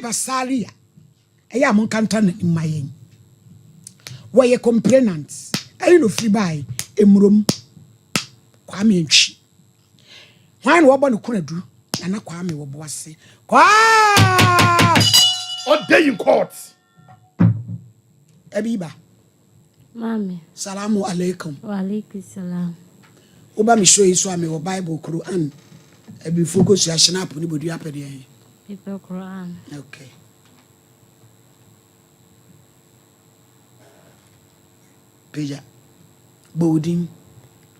Abiba Saria, ɛyɛ a monka ntra n'anim ma yɛn. Wɔyɛ complainant. Ɛhe na ofiri bae? Emurom. Kwame Antwi. Hwan na wɔbɔ no konadu? Nana Kwame wɔ Boase. Kwaa! Ɔda in court. Abiba. Maame. Salamu alaikum. Wa alaikum salam. Woba me show yi so a mewɔ Bible, Quran, abibifoɔ kosua, Schnapp ne bodua apɛ deɛ he? Mepɛ Quran. Okay. Pagya. Bɔ wo din.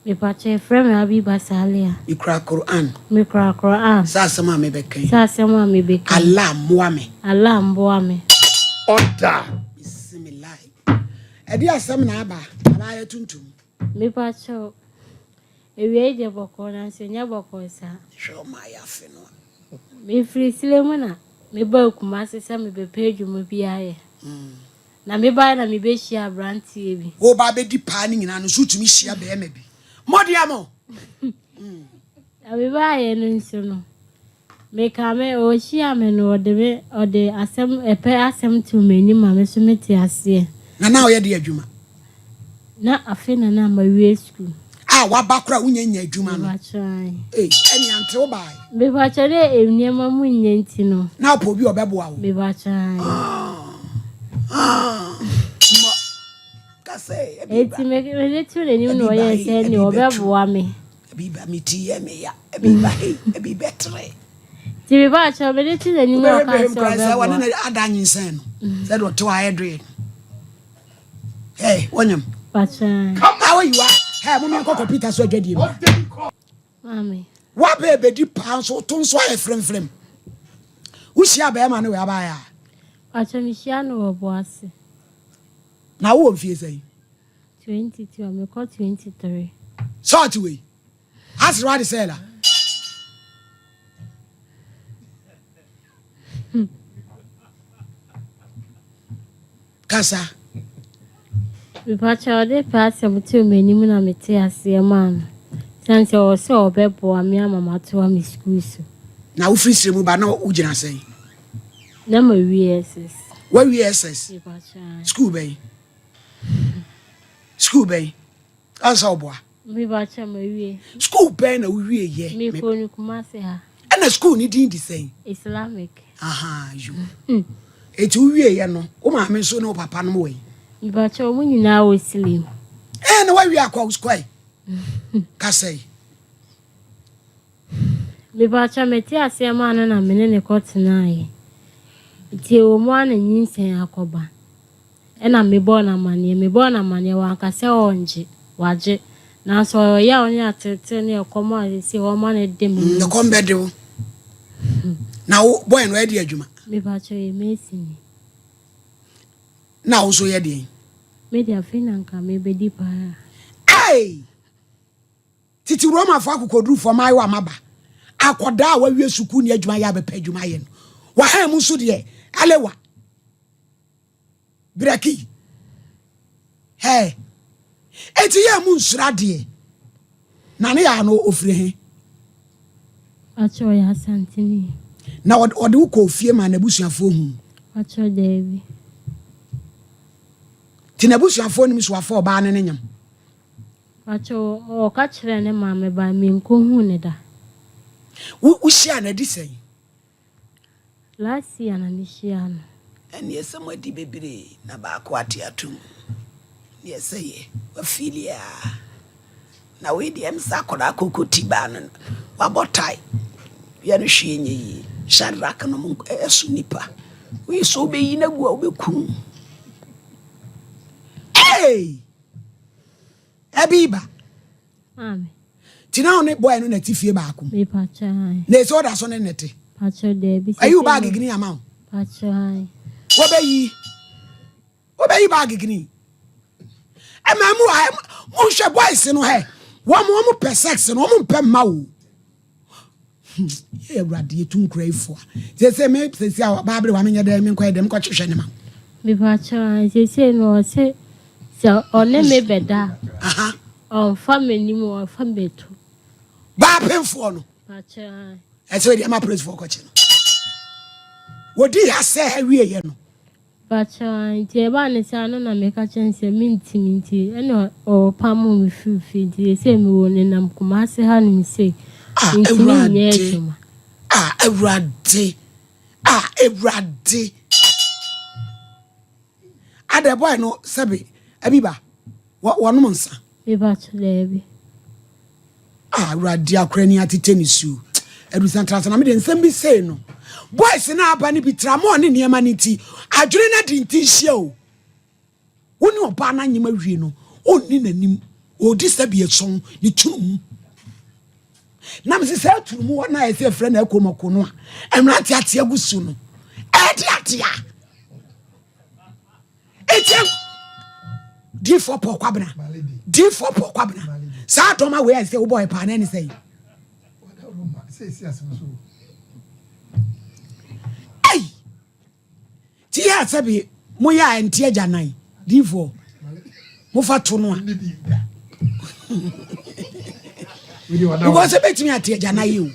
Mepakyɛ yɛfrɛ me Abiba Salia. Mekura Quran. Mekura Quran. Sɛ asɛm a mebɛka yi. Sɛ asɛm a mebɛka yi. Allah mmoa me. Allah mmoa me. Order. Bismillah. Ɛdeɛ asɛm na aba? Abaayɛ tuntum. Mepakyɛw, awia yi deɛ bɔkɔɔ nanso ɛnyɛ bɔkɔɔ saa. Hwɛ ɔma ayɛ afe no a. Mefiri Sile mu na mebaa Kumasi sɛ mebɛpɛ adwuma bi ayɛ. Na mebaeɛ na mebɛhyiaa aberanteɛ bi. Woreba abɛdi paa no nyinaa no nso wotumi hyia barima bi. Mmɔdeɛ mo! Na mebaeɛ no nso no, Meka me, ɔhyia me no ɔde me ɔde asɛm ɛpɛ asɛm too m'anim ma me nso mete aseɛ. Na na ɔyɛ deɛ adwuma? Na afe na na mawie sukuu. A waba koraa wonya nya adwuma no? Mepakyɛ ae. Ei, ɛne ante wo bae? Mepakyɛ dɛ nneɛma mu nyɛ nti no. Na wopɛ obi a ɔbɛboa wo? Mepakyɛ ae. Ah, ah, mmɔ, kasa ei, ɛbi ba. Enti me mede too n'anim na Ɛbi ba ɔyɛɛ ei, sɛ ɛbi ɛne bɛtu. ɔbɛboa me. Ebi ba me ti yɛ me ya, ebi ba hei, ebi bɛtere. Nti me ba kyɛw me de ti n'anim na ɔka Wobɛhwɛ sɛ koraa sɛ wɔne ɔbɛboa. no ada anyinsɛn no, sɛ deɛ ɔte hɔ ayɛ doe no. Hey, wonyam. Pakyɛ. How you are? Hey, mo menkɔ kɔpita so adwadie mu. Maame. Wabɛ bɛdi paa nso, woto nso ayɛ fremfrem. Wohyia bɛrima no wɔ abaayɛ a? Pakyɛ mehyia no wɔ Boase. Na wowɔ mfie sɛn? 22 a mekɔ 23. Salt wei. Asere wade sɛ la. Kasa. Mepakyɛ ɔde pɛ asɛm too m'anim na mete aseɛ maa no. Sane sɛ ɔwɔ sɛ ɔbɛboa me ama matoa me sukuu so. Na wofiri srɛ mu ba na wogyina sɛn? Na mawie SS. Wawie SS? Mepakyɛ. Sukuu bɛn? Sukuu bɛn? Ansa ɔboa. Mebakyɛ mawie. Sukuu bɛn na wowie yɛ? Mekɔ no Kumasi ha. Ɛna sukuu ne din de sɛn? Islamic. Aha yo. Eti wowie yɛ no, wo maame nso ne wo papa nom wɔ yi? Mebakyɛ wɔn nyinaa wɔ Silim. Ɛɛ na wawie akɔ sukuu kasa yi. Mebakyɛ mete aseɛ maa no na me ne ne kɔ tenaeɛ. Nti ɛwɔ mu a na nyinsɛn akɔba. Ɛnna mebɔɔ no amanneɛ. Mebɔɔ no amanneɛ, wanka sɛ ɔrennye. Wagye. Nanso ɔyɛ ɔyaw ne ateetee ne ɛkɔm a seesei wɔama no de me no nti. Ɛkɔm bɛde wo. Na wo boy no ɔyɛ deɛ adwuma? Mepakyɛ ɔyɛ masonni. Na wo nso yɛ deɛn? Me deɛ afei na nka mebɛdi paa. Hey! Tete Romafo akokodurufo mmaayewa mmaba, akwadaa a wawie sukuu ne adwuma yɛ abɛpɛ adwuma ayɛ no. Wahan mu nso deɛ, alewa. Brɛki. Hɛ. Enti yɛ mu nsuro adeɛ. Na ne yɛ ano ofiri he? Pakyɛ ɔyɛ Asanteni. Na ɔde wo kɔɔ fie maa n'abusuafoɔ huu? Pakyɛ daabi. Nti n'abusuafoɔ nim so wafa ɔbaa ne ne nyam? Pakyɛ ɔka kyerɛɛ ne maame but menkɔhuu no da. Wo wohyiaa no adi sɛn? Last year na me hyiaa no. Ɛneɛ sɛ moadi bebree na baako ate atom deɛ sɛ yɛ wafeeli aa na wei deɛ ɛmsa akɔdaa koko ti baa no wabɔ tae yɛ no hwee nyɛ yie Shadrack no mo ɛso nipa wei sɛ wobɛyi no agu a wobɛku Hey! Ɛbi ba. Maame. Ti na ɔne boy no na ti fie baako mu. Mepakyɛ ae. Na ese ɔda so ne ne te. Pakyɛ daabi. Ayi wo baage gini ama wo. Pakyɛ ae. Wobɛyi. Wobɛyi baage gini. Ɛma mu a monhwɛ boys no hɛ. Wɔn wɔn pɛ sex no wɔn mpɛ mma wo. Hmm, yɛ awurade yɛtu nkura yi fo a. Sese me sese a baabere wa menyɛ dɛ menkɔyɛ dɛ menkɔhwehwɛ ne ma. Mepakyɛ ae sese no ɔse sɛ ɔne me bɛda a. Ɔnfa m'anim ɔnfa m'atu. Baapemfoɔ no. Pakyɛ ae. Ɛsɛ deɛ ma polisifoɔ kɔkye no. Wɔdii ha sɛ awieɛ no. Mpakyɛw ae nti ɛbaa no saa no na meka kyerɛ no sɛ mentumi nti ɛna ɔpamoo me firi fie nti seesei mewɔ nenam Kumasi hanom sei Ah mentumi nyɛ Awurade adwuma. ah Awurade ah Awurade Adɛ boy no sɛbe Abiba wɔ wɔnom nsa. Mepakyɛw daabi. Ah Awurade akora ni atete ne su. Adusa ntrase na mede nsɛm bi sei no. Boys na aba no bi tramɔɔ ne nneɛma no nti adwene no adi nti nhyia o. Wo ne ɔbaa no anyem awie no ɔnni n'anim ɔredi sɛbi ɛsɔn ne tunu mu. Na mese saa tunu mu hɔ no a ɛsɛ ɛfrɛ no akomako no a mmerante ate agu so no ɛde atea. Eti diifoɔ Paul Kwabena diifoɔ Paul Kwabena saa dɔm a wei a sɛ wobɔ ɛpaa na ɛne sɛ yi. Ei ti yɛ sɛ bi moyɛ a ɛnte agya nan diifoɔ mofa to no a because ɛbɛtumi ate agya nan yi o.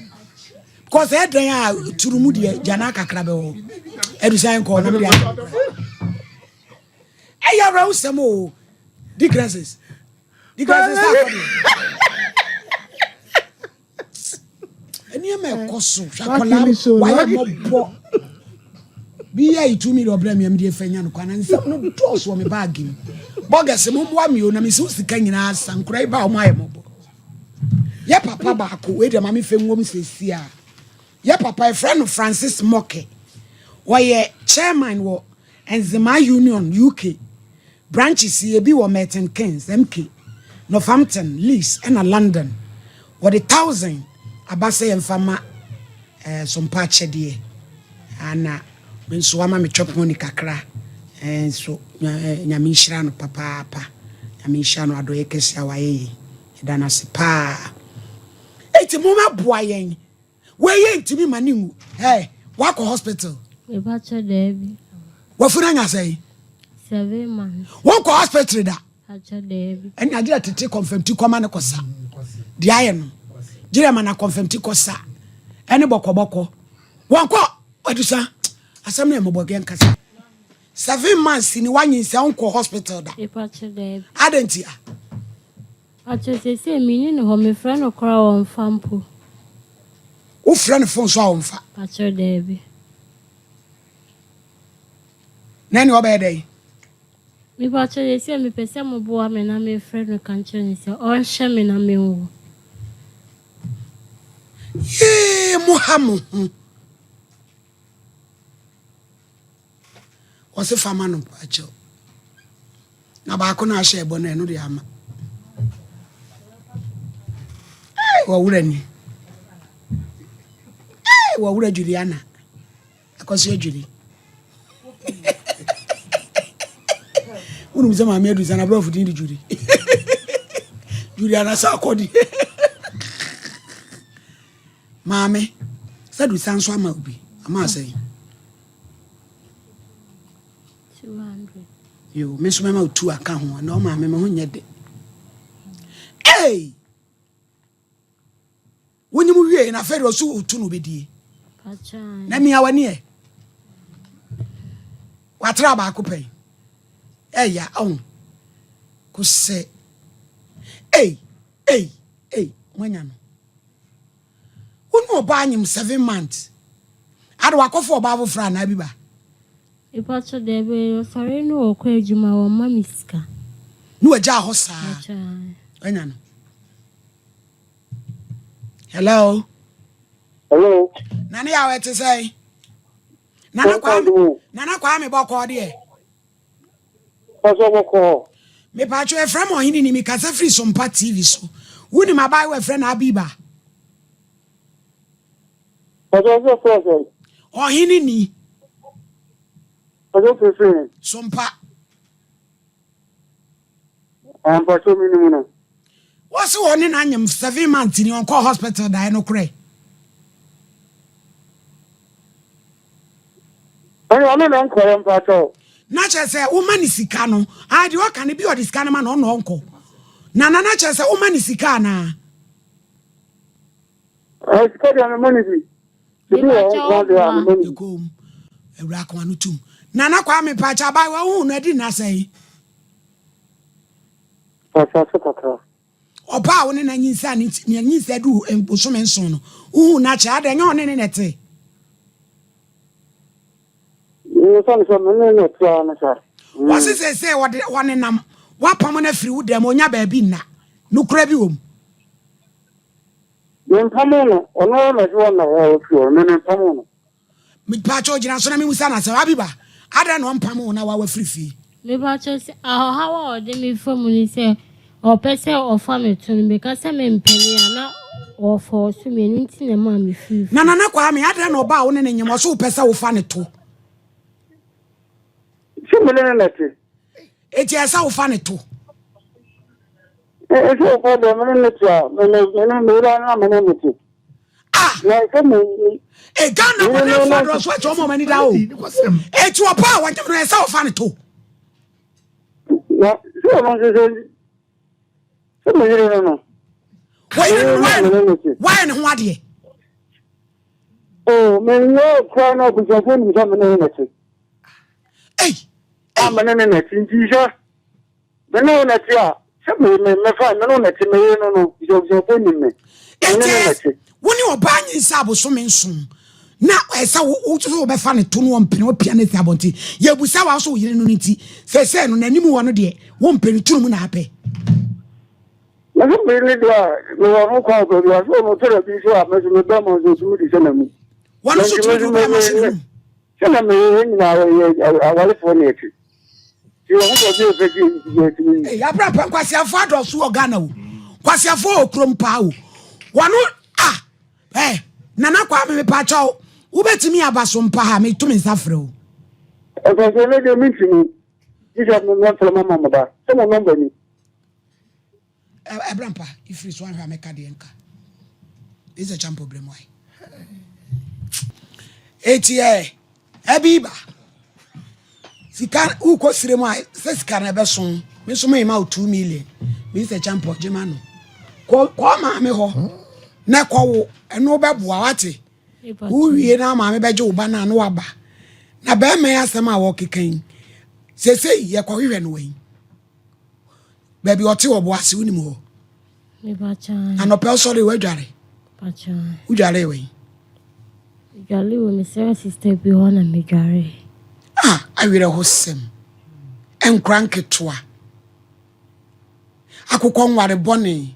Because ɛyɛ dɛn a turu mu deɛ gya kakra bɛwɔ adusan nkɔɔ na mede ɛyɛ awerɛhosɛm o di crisis di crisis akɔ deɛ nneɛma ɛkɔ so hwɛ akwadaa wayɛ mmɔbɔ bi yɛ yi tumi de ɔbrɛ mi ɛmi de efa nya no kwan na nsɛm no dɔɔso wɔ mi baagi mu bɔgɛs mo mmoa mi o na mi si sika nyinaa sa nkura yi ba wɔn ayɛ mmɔbɔ. Yɛ papa baako, wei deɛ ma me fɛ nwom sɛsi a. Yɛ papa yɛfrɛ no Francis Moke. Ɔyɛ chairman wɔ Nzemaa Union UK. Branches yi ebi wɔ Milton Keynes, MK, Northampton, Leeds ɛna London. Wɔde thousand aba sɛ yɛmfa ma eh, Sompa akyɛdeɛ. Ana me nso wama me chop money kakra. Eh, nso eh, Nyame nhyira no papaapa. Nyame nhyira no adɔeɛ kɛse a wayɛ yɛn. Yɛda no ase paa. Enti mommɛboa yɛn. Wei yɛ ntumi ma ne nwu. Hey, wakɔ hospital? Mepakyɛ daabi. Wafunu anya sɛn? Seven months. Wonkɔ hospital da? Pakyɛ daabi. Ɛna agyerɛ tete kɔnfɛmti kɔma ne kɔsa. Deɛ ayɛ no. Gyerɛ ma na kɔnfɛmti kɔsa. Ɛne bɔkɔbɔkɔ. Wɔnkɔ adusa. Asɛm no yɛ mmɔbɔ yɛn kasa. 7 months ni wanyinsɛn wonkɔ hospital da? Mepakyɛ daabi. Adɛn ntia? Pakyɛ seesei menni ne hɔ, mefrɛ no koraa a ɔmfa mpo. Wofrɛ no phone so a ɔmfa? Pakyɛ daabi. Na ɛne ɔbɛyɛ dɛn? Mepakyɛ seesei mepɛ sɛ moboa me na mefrɛ no ka nkyerɛ no sɛ ɔnhyɛ me na menwo. Yee mo ha mo ho. Ɔse fa ma no mpakyɛw. Na baako na ahyɛ ɛbɔ no ɛno de ama. Hey, wɔwura ni. Hey, wɔwura Juliana. Akɔso adwiri. Wonim sɛ maame adu sɛ n'aborɔfo din de Judy. Juliana sɛ akɔdi. Maame, sɛ du san so ama obi, ama asɛn. 200. Yo, me nso mɛma otu aka ho, ɛna ɔmaame me ho nyɛ de. Hey! Wonyim wie na afei de ɔso otu na obedie. Na mia w'ani ɛ. Watra baako pɛn. Ɛya ɔn. Kosɛ. Ei, ei, ei, moanya no. Wo ne ɔbaa nyim 7 months. Ade wakɔfa ɔbaa foforɔ anaa bi ba? Mepakyɛ daabi, ɔsɔre no ɔkɔ adwuma wɔmma me sika. Ne wagyaa hɔ saa. Pakyɛ. Anya no. Hello. Hello. Nane yaw ɛte sɛn? Nana Kwame, Nana Kwame bɔkɔɔ deɛ. Pɔsɔ bɔkɔɔ. Mepatwo ɛfrɛ ma ɔhene ni mekasa firi Sompa TV so. Wonim abaayewa ɛfrɛ no Abiba? Pɔsɔ sɛ frɛ sɛ. Ɔhene ni. Pɔsɔ firi. Sompa. Mpɔsɔ mi ni mu no. Wɔsi wɔn ne n'anyem 7 months ni ɔnkɔ hospital da ɛno korɛ. Ɛnna ɔno na nkɔyɛ mpatɔ. Na kyerɛ sɛ woma ne sika no a deɛ ɔka no bi ɔde sika no ma na ɔno ɔnkɔ. Nana na kyerɛ sɛ woma ne sika anaa? Ɛ sika deɛ mema ne bi. Ebi wɔ hɔ nko deɛ a mema ne bi. Ɛkɔm. Awura ko ano tum. Nana Kwame mpakyɛ abaayewa wohu no adi nna sɛn? Mpakyɛ ase kakra. Ɔbaa a wo ne no anyinsɛn a ne nyinsɛn adu bosome nson no, wohuu no akyɛ adɛn? Ɛnyɛ ɔne ne na ɛte? Esiane sɛ me ne no te ara ne sa. Wɔse seesei wɔde wɔnenam, woapam no afiri wo dan mu, ɔnya baabi nna. Nokorɛ bi wɔ mu? Mempamoo no, ɔno ara na ɔse ɔnna hɔ a ɔfiri hɔ no, me mempamoo no. Mepakyɛw gyina so na memmisa no asɛm. Abiba, adɛn na ɔmpam wo na woawa firi fie? Mepakyɛw sɛ, ɔhaw a ɔde me fa mu ne sɛ ɔpɛ sɛ ɔfa me to no, meka sɛ mempene a na ɔfɔɔso me, ɛno nti na ɛmaa mefiri fie. Na Nana Kwame, adɛn na ɔbaa wo ne no nyem, ɔse wopɛ sɛ wofa no to? Sɛ me ne no na ɛte. Enti ɛsɛ sɛ wofa no to? Ɛsɛ sɛ deɛ me ne no te a, me ne me yere na me ne no te. Ah! E Ghana bɔdɛfo adɔso akyɛ ɔma ɔma ani da o. Eti ɔba a wɔnyem no ɛsɛ ɔfa ne to. Na sɛ ɔno nso sɛ sɛ me yere no no. Wɔyere no no wayɛ ne ho adeɛ. Oh, me nyɛ kura na abusuafo nim sɛ me ne ne te. Ei! A me ne ne na te nti sɛ Me ne wo na ɛte a, sɛ me, me, mɛfa, me ne wo na ɛte, me yere no no, abusuafoɔ nim me. Me ne no na ɛte. Wo ne ɔbaa nyinsɛn abosome nson na ɛsɛ wo wo sɛ wobɛfa ne to no ɔmpene wopia no asi abɔnten yɛbusa wa so wo yere no no nti sɛsɛ no n'anim wɔ no deɛ wompɛ no tunu mu na apɛ. Na sɛ me ne deɛ a mewɔ ho kwan kɔ bi a sɛ ɔno tɛrɛ bi nso a me so me bɛrima nso ɔtumi de hyɛ n'anum. Wɔn nso tumi de wo bɛrima hyɛ n'anum. Sɛ na me yɛn nyinaa yɛ awarefoɔ na yɛte. Nti yɛn ho baabi a yɛpɛ sɛ yɛtumi yi. Ee abrapɛ nkwasiafoɔ adɔɔso wɔ Ghana o. Nkwasiafoɔ wɔ kurom paa o. Wɔn a eh Nana Kwame mepakyɛw wobɛtumi aba so mpa ha meto me nsa frɛ o. Ɔsɛ ne deɛ mentumi. Gye sɛ mɛfrɛ mama mo ba. Sɛ mo nɔmba ni. Ɛbra mpa ifiri so ahwɛ a mɛka deɛ nka. This is a champ problem why. Eti ɛ ɛbi ba sika wokɔ sire mu a sɛ sika no ɛbɛso me nso mema wo 2 million me sɛ champ gye ma no kɔ kɔ maame hɔ na kɔ wo ɛno bɛboa wate wowie na maame bɛgye wo ba no a na waba na bɛrima yi asɛm a wɔkeka yi sesei yɛkɔhwehwɛ no wɔ yi Baabi ɔte wɔ Boase, wonim hɔ? Anɔpɛ wosɔre woadware? Wodware wɔ yi? Dware wɔ mesrɛ sista bi hɔ na medware. Ah, awerɛhosɛm. Nkora nketewa. Akokɔ nware bɔne.